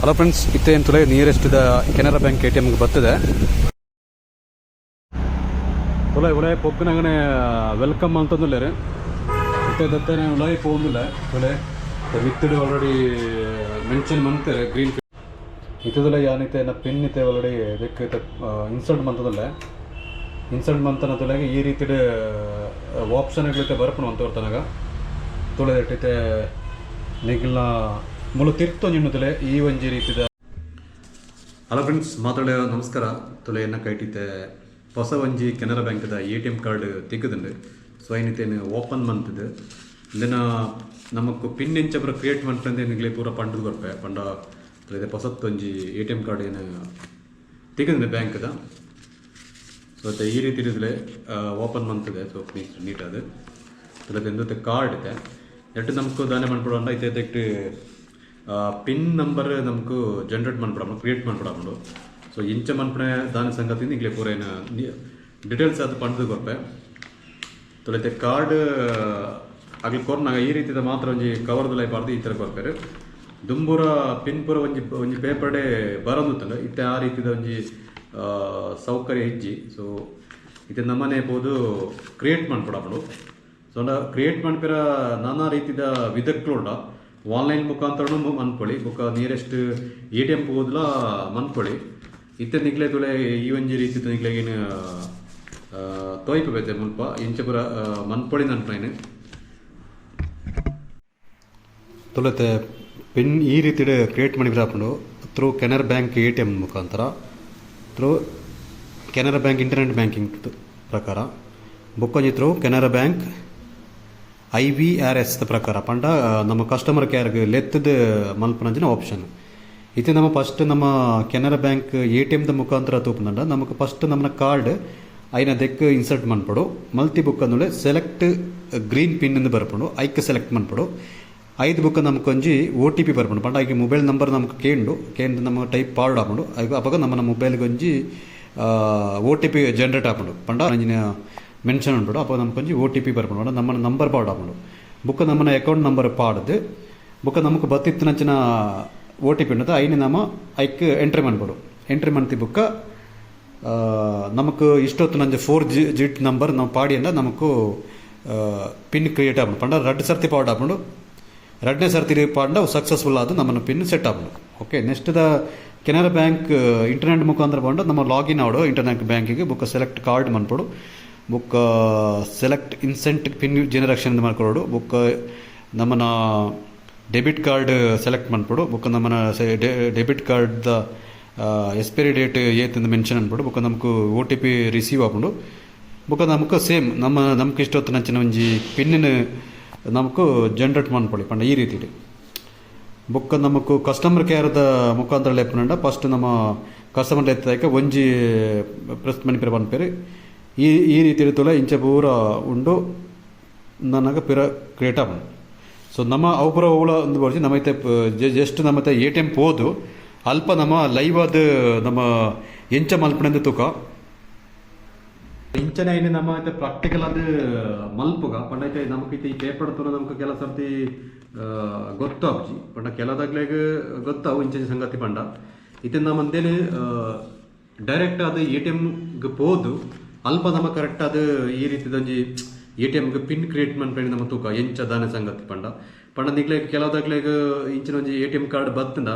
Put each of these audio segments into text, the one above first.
Hello friends, ಇತ್ತೆ ತುಲೆ nearest the Canara bank ATM ಬರ್ತದೆ. ತುಲೆ ಉಲಾಯಿ ಪೊಗ್ಗುನಗನೆ welcome ಅಂತಂದುಲ್ಲೇರು. ಇತ್ತೆ ದತ್ತನೆ ಉಲಾಯಿ ಪೋಂದುಲ್ಲ. ತುಲೆ ಮಿತ್ತುಡು ಆಲ್ರೆಡಿ ಮೆನ್ಷನ್ ಮಂತೆರ್ ಗ್ರೀನ್. ಇತ್ತದಲ್ಲ ಯಾನಿತೆ ನ ಪಿನ್ ಇತ್ತೆ ಆಲ್ರೆಡಿ ದೆಕ್ ಇನ್ಸರ್ಟ್ ಮಂತದಲ್ಲ. ಇನ್ಸರ್ಟ್ ಮಂತನ ತುಲೆಗೆ ಈ ರೀತಿಡ್ ಆಪ್ಷನ್ ಇತ್ತೆ ಬರ್ಪುಂಡು ಅಂತ ತನಗ. ತುಲೆ ಇತ್ತೆ ನಿಗ್ಲ್ನ ಮುಲು ತಿರ್ತೊಂಜಿ ತುಲೆ ಈ ಒಂಜಿ ರೀತಿದ. ಹಲೋ ಫ್ರೆಂಡ್ಸ್, ಮಾತಾಡ ನಮಸ್ಕಾರ. ತುಲೆ ಎನ್ನ ಕೈಟಿತ್ತೆ ಹೊಸ ಒಂಜಿ ಕೆನರಾ ಬ್ಯಾಂಕ್ದ ಎಟಿಎಂ ಕಾರ್ಡ್ ತಿಕ್ಕುದುಂಡು. ಸೊ ಐನಿತೇನು ಓಪನ್ ಮಂತದು ಇಂದೆನ ನಮಕ್ ಪಿನ್ ಎಂಚ ಪೂರ ಕ್ರಿಯೇಟ್ ಮನ್ಪಂದೆ ನಿಗ್ಲೆ ಪೂರ ಪಂಡುದು ಕೊರ್ಪೆ. ಪಂಡ ತುಲೆ ಪೊಸತ್ತೊಂಜಿ ಎಟಿಎಂ ಕಾರ್ಡ್ ಏನು ತಿಕ್ಕುದುಂಡು ಬ್ಯಾಂಕ್ದ. ಸೊ ಅತ್ತೆ ಈ ರೀತಿ ಇದ್ರೆ ಓಪನ್ ಮಂತದೆ. ಸೊ ಪ್ಲೀಸ್ ನೀಟ್ ಅದು ತುಲೆ ಎಂದತ್ತೆ ಕಾರ್ಡ್ ಇದೆ ಎಟ್ಟು ನಮಕ್ ದಾನೆ ಮನ್ಪೊಡು ಇತ್ತೆ ದೆಕ್ಟ್ ಪಿನ್ ನಂಬರ್ ನಮಕ್ ಜನರೇಟ್ ಮನ್ಪೊಡು, ಕ್ರಿಯೇಟ್ ಮನ್ಪೊಡು. ಸೊ ಇಂಚ ಮನ್ಪುನೆ ದಾನೆ ಸಂಗತಿ ನಿಗ್ಲೆ ಪೂರ ಏನು ಡೀಟೇಲ್ಸ್ ಅದು ಪಂಡ್ದು ಕೊರ್ಪೆ. ತುಲೈತೆ ಕಾರ್ಡ್ ಅಗ್ಲಿ ಕೊರ್ನಾಗ ಈ ರೀತಿದ ಮಾತ್ರ ಒಂಜಿ ಕವರ್ದ ಪಾಡ್ದು ಈ ಥರ ಕೊರ್ಪೆರ್. ದುಂಬುರ ಪಿನ್ ಪೂರ ಒಂಜಿ ಒಂಜಿ ಪೇಪರ್ಡೇ ಬರೊಂದುತ್ತಂಡ. ಇತ್ತೆ ಆ ರೀತಿದ ಒಂಜಿ ಸೌಕರ್ಯ ಇಜ್ಜಿ. ಸೊ ಇತ್ತೆ ನಮ್ಮನೆ ಪೋದು ಕ್ರಿಯೇಟ್ ಮನ್ಪೊಡಾಪುಂಡು. ಸೊ ಕ್ರಿಯೇಟ್ ಮನ್ಪಿರ ನಾನಾ ರೀತಿದ ವಿಧಕ್ಲು ಉಂಡ. ಆನ್ಲೈನ್ ಮುಖಾಂತರನು ಮನ್ಪೊಳಿ, ಬೊಕ್ಕ ನಿಯರೆಸ್ಟ್ ಎಟಿಎಂ ಪೋದುಲ ಮನ್ಪೊಳಿ. ಇತ್ತೆ ನಿಕ್ಲೆ ತುಲೆ ಈ ಒಂಜಿ ರೀತಿದ ನಿಕ್ಲೆಗಿನ ತೋಯ್ಪು ಬೇತೆ ಮುಲ್ಪ ಇಂಚ ಪೂರ ಮನ್ಪೊಳಿ ನನ್ಪೈನ್. ತುಲತೆ ಪಿನ್ ಈ ರೀತಿಡ್ ಕ್ರಿಯೇಟ್ ಮಣಿಪಿರಾಪುಂಡು ಥ್ರೂ ಕೆನರಾ ಬ್ಯಾಂಕ್ ಎಟಿಎಂ ಮುಖಾಂತರ, through Canara bank internet banking ಪ್ರಕಾರ, ಬೊಕ್ಕೊಂಜಿ through Canara bank IVRS ಪ್ರಕಾರ. ಪಂಡ ನಮ್ಮ ಕಸ್ಟಮರ್ ಕೇರ್ಗೆ ಲೆತ್ತದ ಮಲ್ಪನಂಚಿನ ಆಪ್ಷನ್. ಇತ್ತೆ ನಮ್ಮ ಫಸ್ಟ್ ನಮ್ಮ ಕೆನರಾ ಬ್ಯಾಂಕ್ ಎಟಿಎಂ ದ ಮುಖಾಂತರ ತೂಪುನಂಡ ನಮಕ್ ಫಸ್ಟ್ ನಮ್ಮನ ಕಾರ್ಡ್ ಐನ ದೆಕ್ ಇನ್ಸರ್ಟ್ ಮನ್ಪೊಡು. ಮಲ್ತಿ ಬುಕ್ ಅಂದುಳೆ ಸೆಲೆಕ್ಟ್ ಗ್ರೀನ್ ಪಿನ್ ಇಂದು ಬರ್ಪುಂಡು. ಐಕ್ ಸೆಲೆಕ್ಟ್ ಮನ್ಪೊಡು. ಐದು ಬುಕ್ ನಮಕ್ ಒಂಜಿ ಒಟಿಪಿ ಬರ್ಪುಂಡು. ಪಂಡ ಐಕ್ ಮೊಬೈಲ್ ನಂಬರ್ ನಮಕ್ ಕೇಂಡು ಕೇಂದು ನಮ್ಮ ಟೈಪ್ ಪಾಡಾಪುಂಡು. ಐಕ್ ಅಪಗ ನಮ್ಮನ ಮೊಬೈಲ್ಗೆ ಒಂಜಿ ಒಟಿಪಿ ಜನರೇಟ್ ಆಪುಂಡು. ಪಂಡ ಅಂಚಿನ ಮೆನ್ಷನ್ ಉಂಟು. ಅಪ್ಪ ನಮಕ್ ಒಂಜಿ ಒಟಿಪಿ ಬರ್ಪುಂಡು. ಪಂಡ ನಮ್ಮನ ನಂಬರ್ ಪಾಡಾಪುಂಡು. ಬುಕ್ಕ ನಮ್ಮನ ಅಕೌಂಟ್ ನಂಬರ್ ಪಾಡ್ದು ಬುಕ್ಕ ನಮಕ್ ಬತ್ತಿತ್ತಿನಂಚಿನ ಒಟಿಪಿ ಉಂಟು, ಐನ ನಮ್ಮ ಐಕ್ ಎಂಟ್ರಿ ಮನ್ಪೊಡು. ಎಂಟ್ರಿ ಮನ್ತಿ ಬುಕ್ಕ ನಮಕ್ ಇಷ್ಟೊತ್ತು ನಂಜ ಫೋರ್ ಜಿ ಜಿಟ್ ನಂಬರ್ ನಾವು ಪಾಡಿಯಂಡ ನಮಕ್ ಪಿನ್ ಕ್ರಿಯೇಟ್ ಆಪುಂಡು. ಪಂಡ ರಡ್ಡು ಸರ್ತಿ ಪಾಡ್ ಆಪುಂಡು. ರಡ್ಡನೇ ಸರ್ತಿ ಪಾಡ್ಂಡ ಸಕ್ಸಸ್ಫುಲ್ ಆದ್ ನಮ್ಮನ ಪಿನ್ ಸೆಟ್ ಆಪುಂಡು. Okay, next the Canara bank internet ಮುಖಾಂತರ ಪಂಡ ನಮ್ಮ ಲಾಗಿನ್ ಆವಡು ಇಂಟರ್ನೆಟ್ ಬ್ಯಾಂಕಿಗೆ. ಬುಕ್ಕ ಸೆಲೆಕ್ಟ್ ಕಾರ್ಡ್ ಮನ್ಪೊಡು. ಬುಕ್ಕ ಸೆಲೆಕ್ಟ್ ಇನ್ಸೆಂಟ್ ಪಿನ್ ಜನರೇಷನ್ ಮಾಡ್ಕೊಡು. ಬುಕ್ಕ ನಮ್ಮನ ಡೆಬಿಟ್ ಕಾರ್ಡ್ ಸೆಲೆಕ್ಟ್ ಮನ್ಪೊಡು. ಬುಕ್ಕ ನಮ್ಮನ ಡೆಬಿಟ್ ಕಾರ್ಡ್ದ ಎಕ್ಸ್ಪೈರಿ ಡೇಟ್ ಏತಂದು ಮೆನ್ಷನ್ ಅನ್ಪೊಡು. ಬುಕ್ಕ ನಮಕ್ ಒಟಿಪಿ ರಿಸೀವ್ ಆಪುಂಡು. ಬುಕ್ಕ ನಮಕ್ ಸೇಮ್ ನಮ್ಮ ನಮಕ್ ಇಷ್ಟೊತ್ತು ಒಂಜಿ ಪಿನ್ನಿನ ನಮಕ್ ಜನರೇಟ್ ಮನ್ಪೊಳಿ. ಪಂಡ ಈ ರೀತಿಡ್ ಬೊಕ್ಕ ನಮಕ್ ಕಸ್ಟಮರ್ ಕೇರ್ದ ಮುಖಾಂತರ ಲೆಪ್ಪುನಂಡ ಫಸ್ಟ್ ನಮ್ಮ ಕಸ್ಟಮರ್ ಲೆತ್ತದಕ್ಕೆ ಒಂಜಿ ಪ್ರೆಸ್ ಮನಿಪೆರ ಪನ್ಪೆರ್. ಈ ಈ ರೀತಿ ತುಲ ಇಂಚ ಪೂರ ಉಂಡು ನನಗೆ ಪಿರ ಕ್ರಿಯೇಟ್ ಆಪುಂಡು. ಸೊ ನಮ್ಮ ಅವು ಪೂರ ಓಲ ಒಂದು ಬರ್ಜಿ ನಮ್ಮ ಇತ್ತೆ ಜಸ್ಟ್ ನಮ್ಮ ಎಟಿಎಂ ಪೋದು ಅಲ್ಪ ನಮ್ಮ ಲೈವ್ ಆದ್ ನಮ್ಮ ಎಂಚ ಮಲ್ಪುನಂದು ತೂಕ. ಇಂಚನೆ ಐನೆ ನಮ್ಮ ಇತ್ತೆ ಪ್ರಾಕ್ಟಿಕಲ್ ಆದ್ ಮಲ್ಪುಗ. ಪಂಡ ಇತ್ತೆ ನಮಕ್ ಇತ್ತೆ ಈ ಪೇಪರ್ ತೂನ ನಮಕ್ ಕೆಲ ಸರ್ತಿ ಗೊತ್ತಾಪುಜಿ. ಪಂಡ ಕೆಲದಾಗ್ಲೆಗ್ ಗೊತ್ತಾವು ಇಂಚಿನ ಸಂಗತಿ. ಪಂಡ ಇತ್ತೆ ನಮ್ಮಂದೇನು ಡೈರೆಕ್ಟ್ ಆದ್ ಎಟಿಎಂ ಗ್ ಪೋದು ಅಲ್ಪ ನಮ್ಮ ಕರೆಕ್ಟ್ ಆದ್ ಈ ರೀತಿದೊಂಜಿ ಎಟಿಎಂ ಗ್ ಪಿನ್ ಕ್ರಿಯೇಟ್ ಮನ್ಪೆಂಡ್ ನಮ್ಮ ತೂಕ ಎಂಚ ದಾನೆ ಸಂಗತಿ. ಪಂಡ ಪಂಡ ನಿಕ್ಲೆಗ್ ಕೆಲವುದಕ್ಲೆಗ್ ಇಂಚಿನ ಒಂಜಿ ಎಟಿಎಂ ಕಾರ್ಡ್ ಬತ್ತಂಡ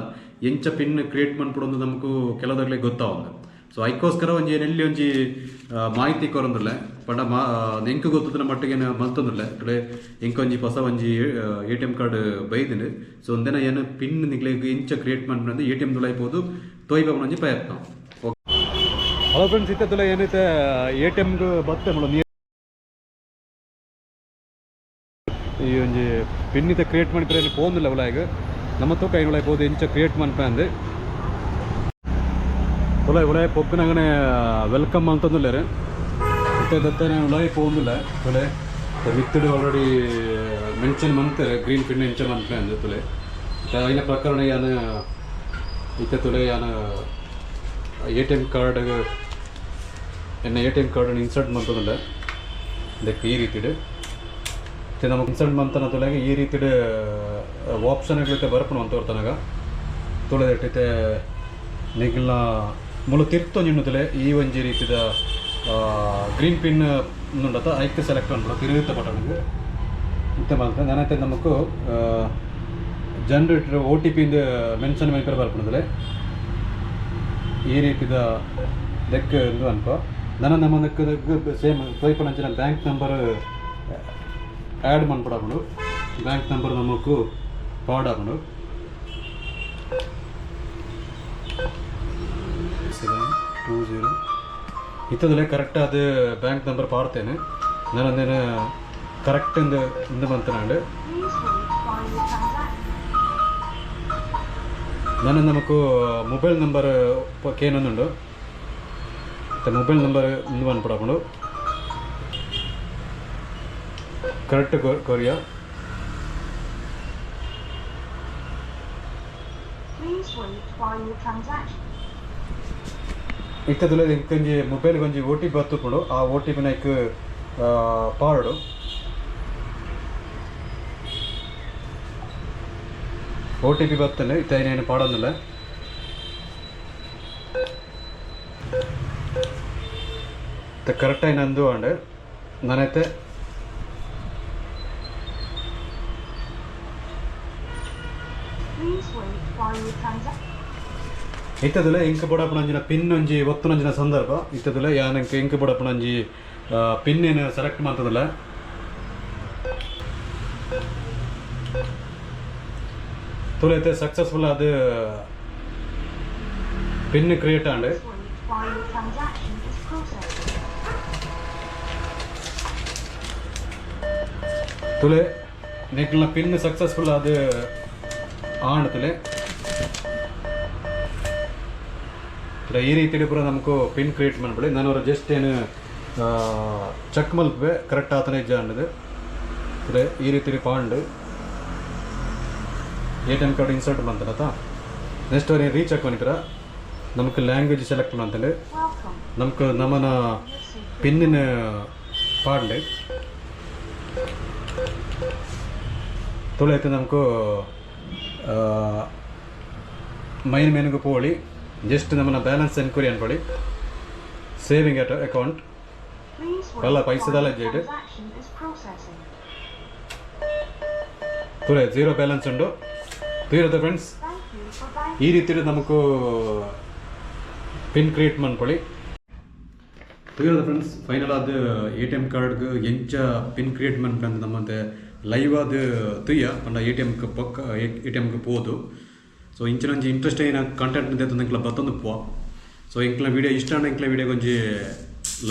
ಎಂಚ ಪಿನ್ ಕ್ರಿಯೇಟ್ ಮನ್ಪೊಡು ನಮಕ್ ಕೆಲವುದಕ್ಲೆಗ್ ಗೊತ್ತಾವಂದು. ಸೊ ಐಕೋಸ್ಕರ ಒಂಜಿ ಎಲ್ಲಿ ಒಂಜಿ ಮಾಹಿತಿ ಕೊರೊಂದುಲ್ಲೆ. ಪಂಡ ಮಾ ಎಂಕ್ ಗೊತ್ತುನ ಮಟ್ಟಿಗೆ ಮಲ್ತೊಂದುಲ್ಲೆ. ಎಂಕ್ ಒಂಜಿ ಹೊಸ ಒಂಜಿ ಎಟಿಎಂ ಕಾರ್ಡ್ ಬೈದ್ಂಡ್. ಸೊ ಒಂದೆನ ಏನ್ ಪಿನ್ ನಿಕ್ಲೆಗ್ ಎಂಚ ಕ್ರಿಯೇಟ್ ಮನ್ಪುನಂದು ಎಟಿಎಂ ದುಲಾಯಿ ಪೋದು ತೋಯ್ಪುನ ಒಂಜಿ ಪ್ರಯತ್ನ. ಹಲೋ ಫ್ರೆಂಡ್ಸ್, ಇತ್ತೆ ತುಲೆ ಏನೈತೆ ಎಟಿಎಂ ಗ್ ಬತ್ತೆ ಮುಳ ಈ ಒಂಜಿ ಪಿನ್ ಇತ್ತೆ ಕ್ರಿಯೇಟ್ ಮನ್ಪೆರೆ ಪೋಂದುಲ್ಲ ಉಲಾಯಿಗ್. ನಮ್ಮ ತೂಕ ಐನ್ ಪೋದು ಎಂಚ ಕ್ರಿಯೇಟ್ ಮನ್ಪಂದು. ಉಲಾಯಿ ಉಲಾಯಿ ಪೊಗ್ಗುನಗನೆ welcome ಅಂತಂದುಲ್ಲೇರು. ಇತ್ತೆ ದತ್ತನೆ ಉಲಾಯಿ ಪೋಂದುಲ್ಲ. ತುಲೆ ಮಿತ್ತುಡು ಆಲ್ರೆಡಿ ಮೆನ್ಷನ್ ಮಂತೆರ್ ಗ್ರೀನ್ ಪಿನ್ ಎಂಚ ಮನ್ಪಂದು. ತುಲೆ ಇತ್ತೆ ಐನ ಪ್ರಕರಣ ಯಾನ್ ಇತ್ತೆ ತುಲೆ ಯಾನ್ ಎಟಿಎಂ ಕಾರ್ಡ್ ಎನ್ನ ಎಟಿಎಂ ಕಾರ್ಡ್ ಇನ್ಸರ್ಟ್ ಮಂತೊಂದುಲ್ಲೆ ದೆಕ್ ಈ ರೀತಿಡ್. ಇತ್ತೆ ನಮಕ್ ಇನ್ಸರ್ಟ್ ಮಂತನ ತುಲೆಗ್ ಈ ರೀತಿಡ್ ಆಪ್ಷನ್ ಇತ್ತೆ ಬರ್ಪುಂಡು ಅಂತ ತನಗ. ತುಳೆದಟ್ಟಿತ್ತೆ ನಿಗ್ಲ ಮುಲು ತಿರ್ತೊಂಜಿಣ್ಣುತ್ತಲೆ ಈ ಒಂಜಿ ರೀತಿದ ಗ್ರೀನ್ ಪಿನ್ ಉಂಡತ ಐಕ್ ಸೆಲೆಕ್ಟ್ ಮನ್ಪೊಡು ತಿರುಗಿತ ಬಟನ್ಗ್ ಇತ್ತೆ ಮಲ್ತ ನನತ್ತೆ ನಮಕ್ ಜನರೇಟರ್ ಓಟಿಪಿ ಇಂದ್ ಮೆನ್ಷನ್ ಮನ್ಪೆರೆ ಬರ್ಪುಂಡುದಲೆ ಈ ರೀತಿದ ದೆಕ್ ಇಂದು ಅನ್ಪ ನನ ನಮ್ಮ ದೆಕ್ ಸೇಮ್ ತೋಯ್ಪುನಂಚಿನ ಬ್ಯಾಂಕ್ ನಂಬರ್ ಆ್ಯಡ್ ಮನ್ಪೊಡಾಪುಂಡು. ಬ್ಯಾಂಕ್ ನಂಬರ್ ನಮಕ್ ಪಾಡಾಪುಂಡು. 720 ಇತ್ತದಲ್ಲೇ ಕರೆಕ್ಟ್ ಅದು ಬ್ಯಾಂಕ್ ನಂಬರ್ ಪಾಡ್ತೇನೆ ನಾನು ಅಂದೇನು ಕರೆಕ್ಟ್ ಇಂದು ಇಂದು ಮಂತನಾಂಡು. Please wait while you transact. ನಾನು ನಮಕ್ ಮೊಬೈಲ್ ನಂಬರ್ ಕೇನೊಂದುಂಡು. ಮೊಬೈಲ್ ನಂಬರ್ ಇಂದು ಮನ್ಪೊಡಾಪುಂಡು. Correct Korea. Please wait while you transact. ಇತ್ತದಲ್ಲ ಇಂಕೊಂಜಿ ಮೊಬೈಲ್ ಒಂಜಿ ಓಟಿಪಿ ಬತ್ತುಪುಂಡು. ಆ ಓಟಿಪಿ ನೈಕ್ ಪಾರಡು. ಓಟಿಪಿ ಬತ್ತಂಡೆ ಇತ್ತ ಏನು ಪಾಡೊಂದಿಲ್ಲ. ಇತ್ತೆ ಕರೆಕ್ಟ್ ಆಗಿ ನಂದು ಅಂಡ್ ನಾನೈತೆ. Please wait while you transact. ಇತ್ತದಲ್ಲ ಇಂಕ್ ಬಡಪುನಂಚಿನ ಪಿನ್ ಒಂಜಿ ಒತ್ತುನಂಚಿನ ಸಂದರ್ಭ. ಇತ್ತದಲ್ಲ ಯಾನ್ ಇಂಕ್ ಇಂಕ್ ಬಡಪುನಂಜಿ ಪಿನ್ ಏನು ಸೆಲೆಕ್ಟ್ ಮಾಡ್ತದಲ್ಲ. ತುಲೈತೆ ಸಕ್ಸಸ್ಫುಲ್ ಅದು pin create and. Please wait while your transaction is processing. ತುಲೆ ನಿಕ್ಲ್ನ pin successful ಅದು ಆಂಡ್ ತುಲೆ. ತುಲೆ ಈ ರೀತಿ ಪೂರ ನಮಕು ಪಿನ್ ಕ್ರಿಯೇಟ್ ಮನ್ಪೊಲಿ. ನಾನು ಅವರ ಜಸ್ಟ್ ಏನು ಚೆಕ್ ಮಲ್ಪೆ ಕರೆಕ್ಟ್ ಆತನ ಇಜ್ಜ ಅನ್ನೋದು. ತುಲೆ ಈ ರೀತಿ ಪಾಂಡು ಎಟಿಎಮ್ ಕಾರ್ಡ್ ಇನ್ಸರ್ಟ್ ಮಂತನತ. ನೆಕ್ಸ್ಟ್ ಅವ್ರಿಗೆ ರೀಚೆಕ್ ಮನ್ಪಿರ. ನಮಕ್ ಲ್ಯಾಂಗ್ವೇಜ್ ಸೆಲೆಕ್ಟ್ ಮಂತಂಡು. Welcome. ನಮಕ್ ನಮನ Your secret ಪಿನ್ನಿನ ಪಾಡ್ಲೆ. ತುಳೈತೆ ನಮಕು ಮೈನ್ ಮೆನುಗು ಪೋಳಿ ಜಸ್ಟ್ ನಮ್ಮನ್ನ ಬ್ಯಾಲೆನ್ಸ್ ಎನ್ಕ್ವೈರಿ ಅನ್ಕೊಳ್ಳಿ, ಸೇವಿಂಗ್ ಅಕೌಂಟ್. Please wait ಅಲ್ಲ, while ಪೈಸೆದಲ್ಲ your Jade. Transaction is processing. ತುಳೆ zero balance ಉಂಡು ತೀರದ ಫ್ರೆಂಡ್ಸ್. Thank you for banking. ಈ ರೀತಿ ನಮಕು ಪಿನ್ ಕ್ರಿಯೇಟ್ ಮಾಡ್ಕೊಳ್ಳಿ ತೀರದ ಫ್ರೆಂಡ್ಸ್. ಫೈನಲ್ ಆದ ಎಟಿಎಮ್ ಕಾರ್ಡ್ಗೆ ಎಂಚ ಪಿನ್ ಕ್ರಿಯೇಟ್ ಮನ್ಪಂದು ನಮ್ಮಂತೆ ಲೈವ್ ಆದ ತುಯ್ಯ ಪಂಡ ಎಟಿಎಮ್ ಪೊಕ್ಕ ಎಟಿಎಮ್ಗೆ ಪೋದು. ಸೊ ಇಂಚಿನ ಒಂಜಿ ಇಂಟ್ರೆಸ್ಟ್ ಏನ ಕಂಟೆಂಟ್ ಎಂಕ್ಲ ಬತ್ತೊಂದು ಪೋ. ಸೊ ಎಂಕ್ಲ ವೀಡಿಯೋ ಇಷ್ಟ ಆಂಡ ಎಂಕ್ಲ ವೀಡಿಯೋ ಒಂಜಿ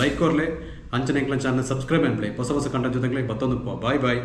ಲೈಕ್ ಕೊರ್ಲೆ. ಅಂಚನೆ ಎಂಕ್ಲ ಚಾನಲ್ ಸಬ್ಸ್ಕ್ರೈಬ್ ಅನ್ಪ್ಲೆ. ಹೊಸ ಹೊಸ ಕಂಟೆಂಟ್ ಜೊತೆ ಬತ್ತೊಂದು ಪೋ. Bye boy.